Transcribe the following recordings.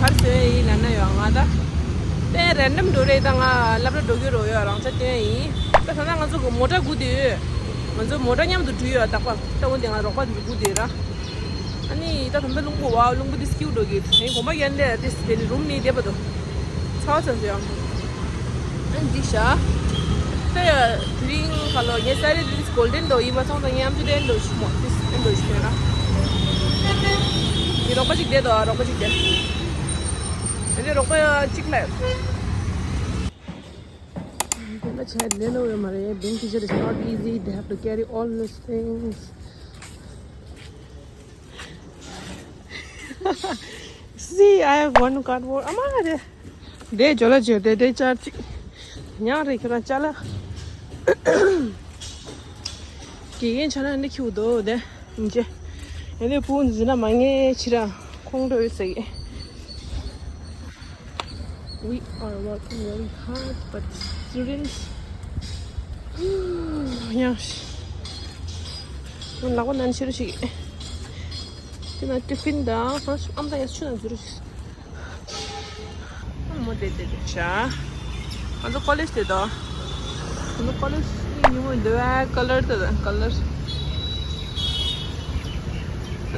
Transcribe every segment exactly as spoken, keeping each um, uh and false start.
གར་སོན་ཡིན་ལབ་ན་ཡོད་ང་ད། དཔེ་རན་ཌམ་འགྲོ་རེད་ད། ང་སློབ་གྲྭ་འགྲོ་རྒྱུ་རོ་ཡོད་རང་ཆ་སྟོན་ཡིན། ད་ད་ན་ང་ཚོ་གི་མོ་ཊ་སྒུག་བསྡད་ཡོད། ང་ཚོ་མོ་ཊ་མཉམ་དུ་འགྲུལ་ཡོད་རྟག་པར། ད་འོན་ཏེ་ང་རོགས་པ་འདི་སྒུག་བསྡད་ར། ཨ་ནི་ད་ད་ལྟ་རླུང་བུ་བ་རླུང་བུ་འདི་སྐྱིད་འགྲོ་གི་ཡིན་གོམ་པ་ཡན་ལས་དེ་དེ་ནི་རུམ་ནི་བསྡད་པ་དོ། ཚ་བ་ཚ་ཚ་ཡང་། ཨ་འདི་ཤ། ད་ཡ་དེ་རིང་ཁ་ལོ་ངའི་ས་རེད་འདི་གོལ་ཌེན་དོ་ཡིན་པ་སོང་ཙང་ངའི་ཨམ་ཅོག་ལྡན་འགྲོ་ཤི་མོ་འདི་ལྡན་འགྲོ་ཤི་ཡོད་ར། ངའི་རོགས་པ་ཅིག་བསྡད་དོ་རོགས་པ་ཅིག་བསྡད། ཨ་ནི་རོགས་པ་གཅིག་ལ། Bank teacher is not easy. They have to carry all these things. See, I have one cardboard. ཨ་མ་རེད། དེ་ཇོ་ལ་ཇོ་དེ་དེ་ཅར་ཅིག་ཉག་རེད་ཁྱོད་རང་ཅ་ལག་དགེ་རྒན་ཆ་ན་འདི་ཁྱེར་འདུག་དེ་ཡིན་ཅེ། ཡང་དེ་བུ་འཛིན་ན་མ་ངེས་ཕྱི་ར་ཁོང་ཁྲོ་ཡོད་ཟེར་གི། We are working very hard, but students, yeah. ལག་པ་ནང་ཕྱིར་ཞིག་དེ་ན་ཏི་ཕིན་དང་ཨམ་ད་ཡ་ཆུ་ནང་འཛུལ་ཞིག་ཨ་མོ་དེ་དེ་དེ་ཤ། ང་ཚོ་ཀོ་ལེཇ་དེ་དོ། ང་ཚོ་ཀོ་ལེཇ་ཉིན་མོ་འདི་བ་ཀ་ལར་དེ་དོ་ཀ་ལར།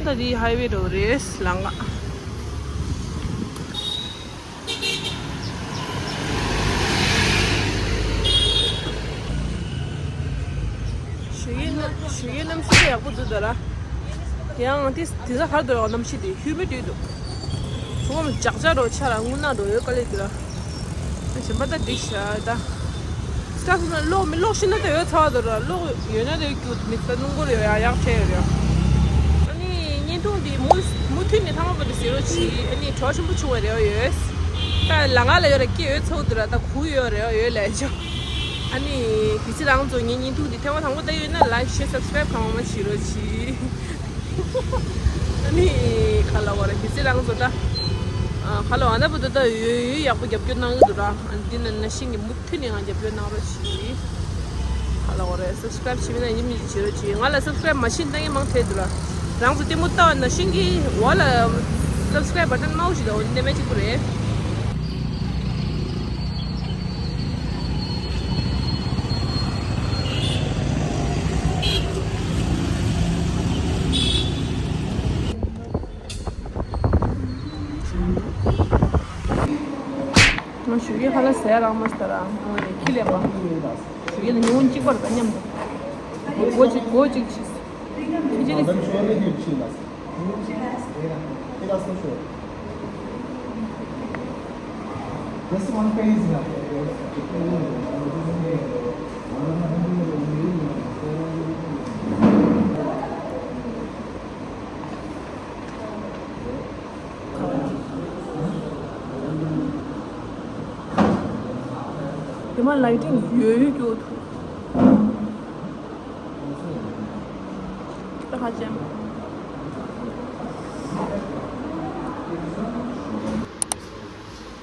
ད་དེ་ཧའི་ཝེ་རོ་རེད་ལང་ང་། ཞུ་ཡིན་ན་ཞུ་ཡིན་ནམ་ཤི་ཡག་པོ་འདུག་ད་ར། ཡང་དེ་དེ་ས་ཧར་དུ་ཡང་གནམ་གཤིས་དེ་ཧུ་མི་ཌི་འདུག་ཚོང་ལ་ཇག་ཇག་འགྲོ་ཆ་ལ་རྔུལ་ནག་འགྲོ་ཡོད་དཀའ་ལས་དེ་ར། གཞན་པ་ད་འགྲིག་ཤག་ད། སྐྲ་ཚོ་ན་གློག་མི་གློག་ཤི་ན་ད་ཡོད་ཚ་བ་དུ་ར་གློག་ཡོད་ན་ད་ཡོད་རྒྱུ་མི་ཚ་སྣུམ་འཁོར་ཡོད་ཡག་ཡག་ཆེ་ཡོད་ར། ཨ་ནི་བརྙན་ཐུང་འདི་མུ་མུ་མཐུད་ནས་ཐང་པ་འདི་ཟེར་རོ་ཆི་ཨ་ནི་གྲོགས་ཆེན་པོ་བྱུང་བའི་རེ་བ་ཡོད། ད་ལ་ང་ལ་ཡོད་ར་སྐྱེ་ཡོད་ཚོགས་དུ་ར་ད་གུ་ཡོད་རེ་བ་ཡོད་ལས་ཆོ། ཨ་ནི་དེ་ཚེ་རང་ཚོ་ངའི་བརྙན་ཐུང་འདི་ཐེངས་མ་དང་པོ་ལྟ་ཡོད་ན་ལའིཀ་ཤེར་སབ་སི་ཀ་རའིབ་གང་མ་བྱེད་རོགས་གྱིས། ཨ་ནི་ཁ་ལ་བ་ར་དེ་ཚེ་རང་ཚོ་ད་ཁ་ལ་བ་ན་བུ་ད་ད་ཡོད་ཡོད་ཡག་པོ་རྒྱབ་སྐྱོར་གནང་གི་འདུག་ར། ཨ་ནི་འདི་ན་ན་ཤིང་གི་མུ་མཐུད་ནས་ང་རྒྱབ་སྐྱོར་གནང་རོགས་གྱིས། ཁ་ལ་བ་ར་སབ་སི་ཀ་རའིབ་བྱེད་མི་ན་ཡིན་མི་བྱེད་རོགས་གྱིས། ང་ལ་སབ་སི་ཀ་རའིབ་མ་བྱེད་ན་ཡིན་མང་ཐལ་འདུག་ར། རང་ཚོ་ལྟད་མོ་ལྟ་བ་ན་ཤིང་གི་བ་ལ་སབ་སི་ཀ་རའིབ་བ་ཊན་མང་ཞིག་ད་འོ་ནི་ནེ་མེ་གཅིག་པུ་རེད། ང་ཞུ་གི་ཧ་ལ་ཟས་རང་མ་ཟ་ར་ཁྱི་ལས་པ། ཞུ་གི་ལ་ཉི་འོང་གཅིག་པར་ད་མཉམ་དུ་སྒོ་གཅིག་སྒོ་གཅིག་ཕྱིས། ཁྱི་ལས། Just one page. དེ་མ་ལའི་ཊིང་ཡོད་ཡོད་སྐྱོ་ཐུབ། ད་ཧ་ཅང་།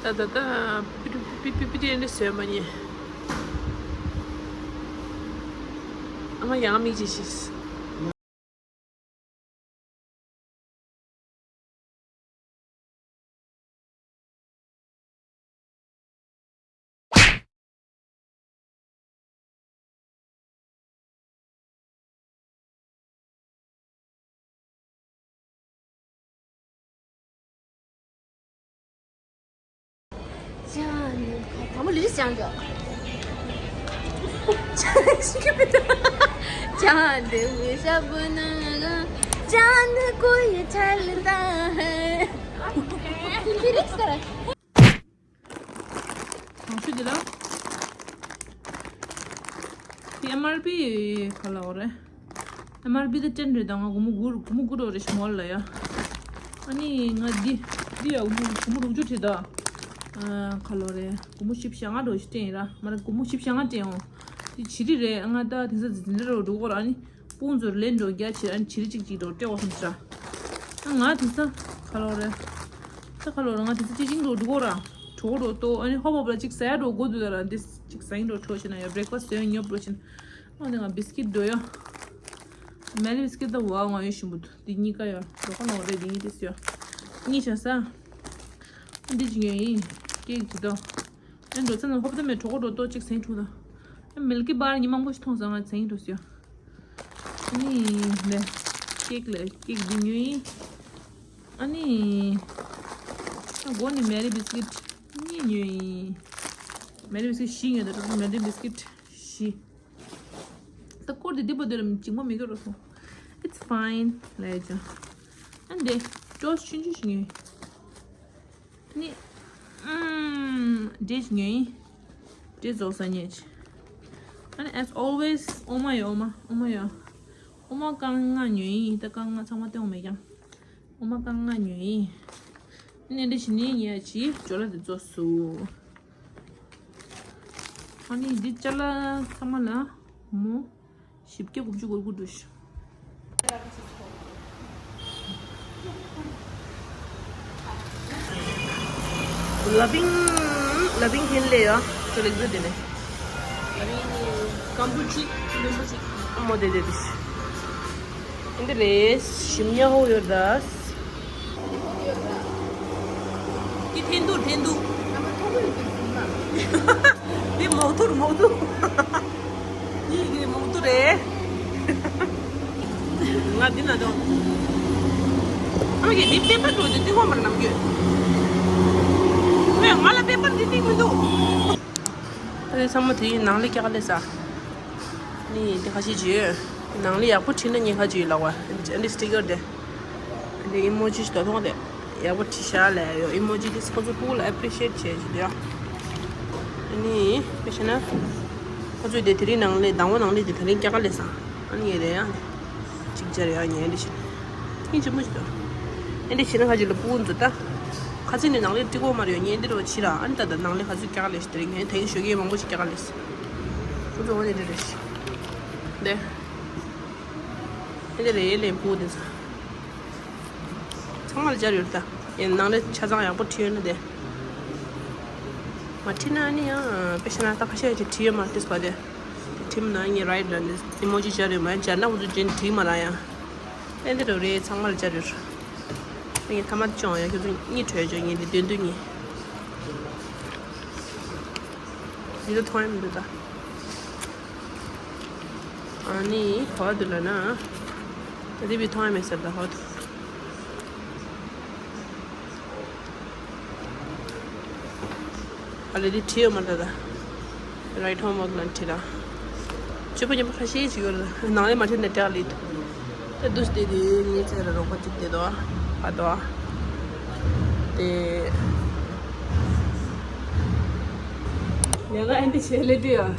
ད་ད་ད་པི་པི་པི་པི་པི་དེ་འདྲ་བཟོས་མ་ཉེ། ཨ་མ་ཡང་མིག་ཅིག་ཤིས། གང་ཞུ་འདི་ལ། དེ་ཨེམ་ཨར་པི་ག་ལ་འོ་རེད། ཨེམ་ཨར་པི་དེ་ཊེན་རེད་ད། ང་སྒོར་མོ་དགུ་སྒོར་མོ་དགུ་འགྲོ་རེད་ཤི་མོ་ལ་ཡ། ཨ་ནི་ང་འདི་འདི་ཡ་སྒོར་མོ་སྒོར་མོ་དྲུག་ཅུ་བྲིས་ད། ག་ལ་འོ་རེད་སྒོར་མོ་བཞི་བཅུ་ཞེ་ལྔ་འགྲོ་ཞིག་ཊེན་ཡིན་ར་མ་ར་སྒོར་མོ་བཞི་བཅུ་ཞེ་ལྔ་ཊེན་འོང་། དེ་བྱི་རི་རེད་ང་ད་དེང་སང་འཛིན་གྲྭ་རུ་འགྲོ་གོ་ར་ཨ་ནི། དཔུང་ཚོར་ལེན་འགྲོ་རྒྱ་ཆེ་ཨ་ནི་བྱི་རི་གཅིག་གཅིག་འགྲོ་སྤྲད་བ་སོང་ཙང་། ཨ་ང་དེང་སང་ག་ལོ་རེད། ད་ག་ལོ་རེད་ང་དེང་སང་ཅི་ཅིང་འགྲོ་འགྲོ་གོ་ར། གྲོགས་འགྲོ་ཏོ་ཨ་ནི་ཧོ་བོ་བ་ལ་གཅིག་ཟ་ཡ་འགྲོ་དགོ་འདུག་ད་ར་འདི་གཅིག་ཟ་ཡིན་འགྲོ་གྲོགས་བྱེད་ན་ཡ་བྷི་རེག་ཕ་སི་ཊི་ཟ་ཡ་ཉོབ་འགྲོ་བྱེད་ན། ཨ་ནི་ང་བི་སི་ཀིཊ་འགྲོ་ཡ། མེ་ལི་བི་སི་ཀིཊ་ད་བ་ང་ཡོད་བཞིན་པོ་འདུག་འདི་གཉིས་ཀ་ཡ་འགྲོ་ཁ་ནོ་རེད་འདི་གཉིས་དེ་སུ་ཡ། གཉིས་བྱ་ས། འདི་ཅི་ཉོས་ཡིན། ཀེག་ཅི་དང་། ཨེ་འགྲོ་ཚེ་ན་ཧོབ་ཏེ་མེད་གྲོགས་འགྲོ་ཏོ་གཅིག་ཟིན་འཁྲུག་ད། ཨེ་མིལ་ཀི་བར་ཉི་མང་པོ་ཞིག་མཐོང་སོང་ང་ཟིན་འགྲོ་སི་ཡ། ཨ་ནི་ནས་ཀེག་ལ་ཀེག་འདི་ཉོས་ཡིན། ཨ་ནི་ཨ་སྒོ་ནས་མེ་རི་བི་སི་ཀིཊ་གཉིས་ཉོས་ཡིན། མེ་རི་བི་སི་ཀིཊ་བཞི་ཉོས་ད་འགྲོ་མེ་རི་བི་སི་ཀིཊ་བཞི། ད་སྐོར་དེ་འདི་པོ་དེ་ལ་འཇིགས་མ་མི་དགོས་རོ་སོང་། It's fine ལབ་ཡ་ཅང་། ཨ་འདི་ཅོས་ཆུང་ཆུང་ཞིག་ཉོས། ནི། ཨམ། འབྲས་ཉོས་ཡིན། འབྲས་རྫོགས་ས་ཉེ་ཆེ། ཨ་ནི་as always ཨོ་མ་ཡོད་ཨོ་མ་ཨོ་མ་ཡོད། ཨོ་མ་རྐང་ལྔ་ཉོས་ཡིན་ད་རྐང་ལྔ་ཚང་མ་སྟོན་མེད་ཀྱང་། ཨོ་མ་རྐང་ལྔ་ཉོས་ཡིན། ཨ་ནི་འདི་ཞི་ནི་ཉེ་ཆེ་ཇོ་ལ་དེ་རྫོགས་སུ། ཨ་ནི་འདི་ཅ་ལག་ཚང་མ་ལ་མོ། བཞི་བརྒྱ་དགུ་བཅུ་གོ་དགུ་འགྲོ་ཤི། ལ་ཕིང་། ལ་ཕིང་ཁེན་ལེ་ཡ། ཅོ་ལེགས་བཟོ་དེ་ནས། ལ་ཕིང་སྐམ་པོ་གཅིག་རློན་པོ་གཅིག་མོ་དེ་དེ་དེ་ཤི། འདི་རེད་ཞིམ་ཉ་ཧོ་ཡོད་ད། འདི་འཐེན་ཐུག་འཐེན་ཐུག་འདི་མོག་ཐུག་མོག་ཐུག་འདི་གི་མོག་ཐུག་རེད། ང་འདི་ན་དོ། ཨ་མ་གི་འདི་པེ་པར་འགྲོ་འདི་འདི་ངོ་མར་ནམ་རྒྱུ། ཨེ་ང་ལ་པེ་པར་འདི་འདི་མི་འདུག་ཨ་ཚང་མ་དེ་ནང་ལ་སྐྱག་ལས་ས། ནི་དེ་ཁ་ཤས་ཅིག་ཡོད། ནང་ལ་ཡག་པོ་བྲིས་ན་ཉེན་ཁ་ཅིག་ཡོད་ལགས་པ། ཨ་འདི་སི་ཊི་ཀར་དེ། ཨ་འདི་ཨི་མོ་ཇི་ཞིག་ད་མཐོང་དེ། ཡག་པོ་བྲིས་ཤག་ལས་ཡོད། ཨི་མོ་ཇི་དེ་ཁོ་ཚོ་ཕྲུ་གུ་ལ་ཨེ་པི་རི་ཤི་ཨེ་ཊི་བྱེད་ཀྱི་འདུག་ཡ། ཨ་ནི་དཔེ་བྱས་ན། ཁོ་ཚོས་དེ་དེ་རིང་ནང་ལས་ཟླ་བ་ནང་ལས་དེ་དེ་རིང་སྐྱག་ལས་སང་། ཨ་ནི་ངས་རེད་ཡ། ཅིག་ཅར་ཡ་ངས་འདི་བྱེད། ཨེ་འདི་བྱེད་མོ་ཞིག་དང་། ཨེ་འདི་བྱེད་ན་ཁ་ཅིག་ལ་ཕྲུ་གུ་འཛུལ་ད། ཁ་ཚིག་ནས་ནང་ལས་ཏི་གོ་མ་རེད་ཡ་ངས་འདི་རུ་ཕྱི་ར་ཨ་ནི་ད་ད་ནང་ལས་ཁ་ཚིག་སྐྱག་ལས་ཞིག་དེ་རིང་ངས་དེང་ཞོགས་ཀས་མང་པོ་ཞིག་སྐྱག་ལས། ཁོ་ཚོ་འོ་ནི་རེད་རེད་ཞིག་དེ། ཨེ་འདི་རེད་ལས་ཕྲུ་གུ་འདི་ཚོ། ཚང་མ་ལ་སྦྱར་ཡོད་ད། ཡིན་ནང་ལས་ཆ་ཚང་ཡག་པོ་བྲིས་ཡོད་ན་དེ། མ་བྲིས་ན་ཨ་ནི་ཡང་དཔེ་བཤད་ན་ད་ཁ་ཤས་ཀྱིས་བྲིས་ཡོད་མ་རེད་དེ་སྐོར་དེ། དེ་བྲིས་མ་ན་ངས་རའིཊ་ལ་ནི་ཨི་མོ་ཇི་སྦྱར་ཡོད་མ་ཡིན་སྦྱར་ན་འུ་ཚོ་རྗེས་བྲིས་མ་ར་ཡང་། ཨེ་འདི་རུ་རེད་ཚང་མ་ལ་སྦྱར་ཡོད། ངས་ཐ་མ་ཅོང་ཡང་ཁྱོད་ཚོ་གཉིས་བྲོས་ཅོ་ངས་འདི་དོན་དུ་ངས། འདི་ཚོ་མཐོང་ཡ་མི་འདུག་ད། ཨ་ནི་ག་བ་འདུག་ལབ་ན། ད་དེ་བི་མཐོང་ཡ་མེད་ཟེར་ད་ཧོ་ད། ཨ་ལེ་འདི་བྲིས་ཡོད་མ་རེད་ད། རའིཊ་ཧོམ་ཝོག་ལ་བྲིས་ད། ཆོས་པ་ཉམས་པ་ཁ་ཤས་ཤིག་ཡོད་རེད་ནང་ལས་མ་བྲིས་ན་དྲག་ལེ། ད་འདུག་སྟེ་དེ་ངའི་རྩེ་ལ་རོགས་པ་གཅིག་བསྡད་དོ། ཨ་དོ། དེ། ཡང་ཨ་འདི་བྱས་ལེ་དུས་ཡ།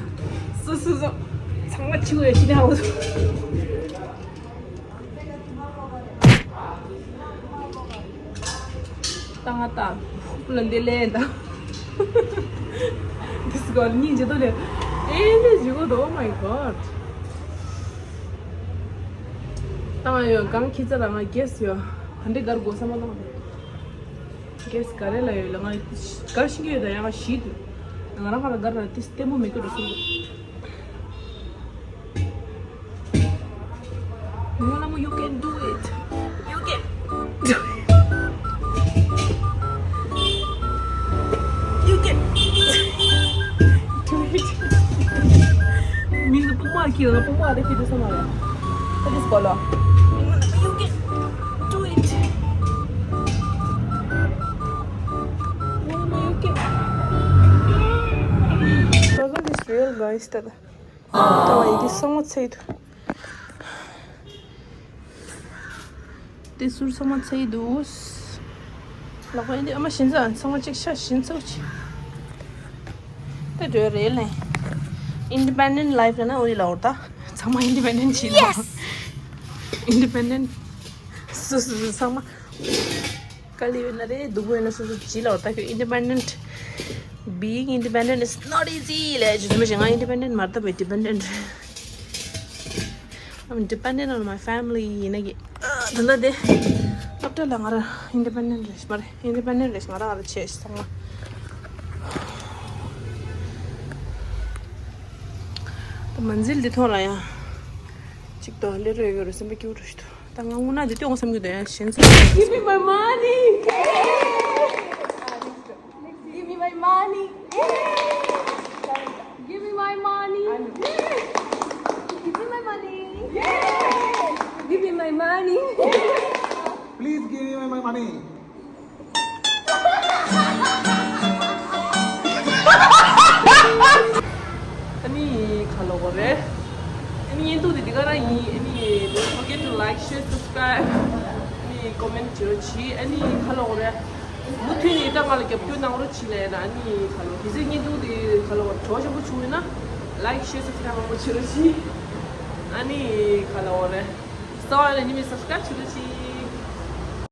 སོ་སོ་སོ། ཚང་མ་ཆུ་ཡ་ཤི་ན་འོ། ཏང་ཨ་ཏང་། ལ་འདི་ལེ་ད། This girl ཉིན་ཇི་དོ་ལེ། ཨེ་ནི་ཇི་གོ་དོ། Oh my god། ཏང་ཡོད་གང་ཁྱི་ཚ་རང་ང་གེས་ཡོད། ག་འདྲེ་གར་གོ་ས་མ་ཏང་། གེས་ག་རེ་ལ་ཡོད་ལ་ང་གར་ཤི་གི་ཡོད་ད་ཡང་ང་ཤི་དུ། ང་རང་ག་ལ་གར་ལ་ཏིས་ལྟད་མོ་མི་ཀི་འགྲོ་སོང་། ངོ་ལ་མོ། You can do it. You can do it. You can do it. མིང་དུ་པུ་མ་ཁྱེར་ལ་པུ་མ་རེ་ཁྱེར་དུ་སོང་ལ། ད་དེ་སྐོར་ལ། You can do it. ངོ་ལ་མོ། You can. Struggle is real, guys. ད་ད་བ་ཡི་གེ་སོང་བ་ཚེ་དུ། དེ་ཟུར་ཚང་མ་ཚེ་འདུག་ལག་པ་འདི་ཨ་མ་ཞིན་ཚ་ཚང་མ་གཅིག་ཤ་ཞིན་ཚ་ཆི། དེ་འདྲ་རེད་ལེ། Independent life ལ་ན་འོ་ཡི་ལ་འོར་ད། ཚང་མ་independent ཆི་ལ། Independent། སུ་སུ་སུ་ཚང་མ། དཀའ་ལས་ཡོད་ན་རེད་སྡུག་པོ་ཡོད་ན་སོ་སོ་བྱིས་ལ་འོ་ད་ཁྱོད་independent། Being independent is not easy ལེ་ཇི་མ་ཞིག་ང་independent མ་རེད་ད་བའི་dependent། I'm dependent on my family ཡིན་ན་གི། ད་ལྟ་དེ། སློབ་གྲྭ་ལ་ང་རང་independent རེད་མ་རེད། Independent རེད་ང་རང་ང་རང་བྱས་ཚང་མ། ད་མ་འཛིལ་འདི་ཐོང་ར་ཡང་། གཅིག་ཏོ་ལེ་རོ་ཡོད་རུ་སེམས་པ་སྐྱིད་རུ་ཞིག་ཏུ། ད་ང་དངོས་གནས་འདི་ལྟོས་འོང་བསམ་གྱི་འདུག་ཡང་གཞན་ཚོ། Give me my money. Money. Give me my money. Give me my money. Give me my money. Please give me my money. ཨ་ནི་ག་ལབ་དགོས་རེད། ཨ་ནི་བརྙན་ཐུང་དེ་འདི་ག་རང་ཡིན། ཨ་ནི་don't forget to like, share, subscribe. ཨ་ནི་comment བྱེད་རོགས་གྱིས། ཨ་ནི་ག་ལབ་དགོས་རེད། མུ་མཐུད་ནས་ད་ང་ལ་རྒྱབ་སྐྱོར་གནང་རོགས་གྱིས་ལབ་ཡིན་ན། ཨ་ནི་ག་ལབ་དགོས། གལ་སྲིད་བརྙན་ཐུང་དེ་ག་ལབ་དགོས་རེད། བྲོ་ཞིམ་པོ་བྱུང་ཡོད་ན་like, share, subscribe མང་པོ་བྱེད་རོགས་གྱིས། ཨ་ནི་ག་ལབ་དགོས་རེད། རྩ་བ་ནས་ཉི་མ་subscribe བྱེད་རོགས་གྱིས།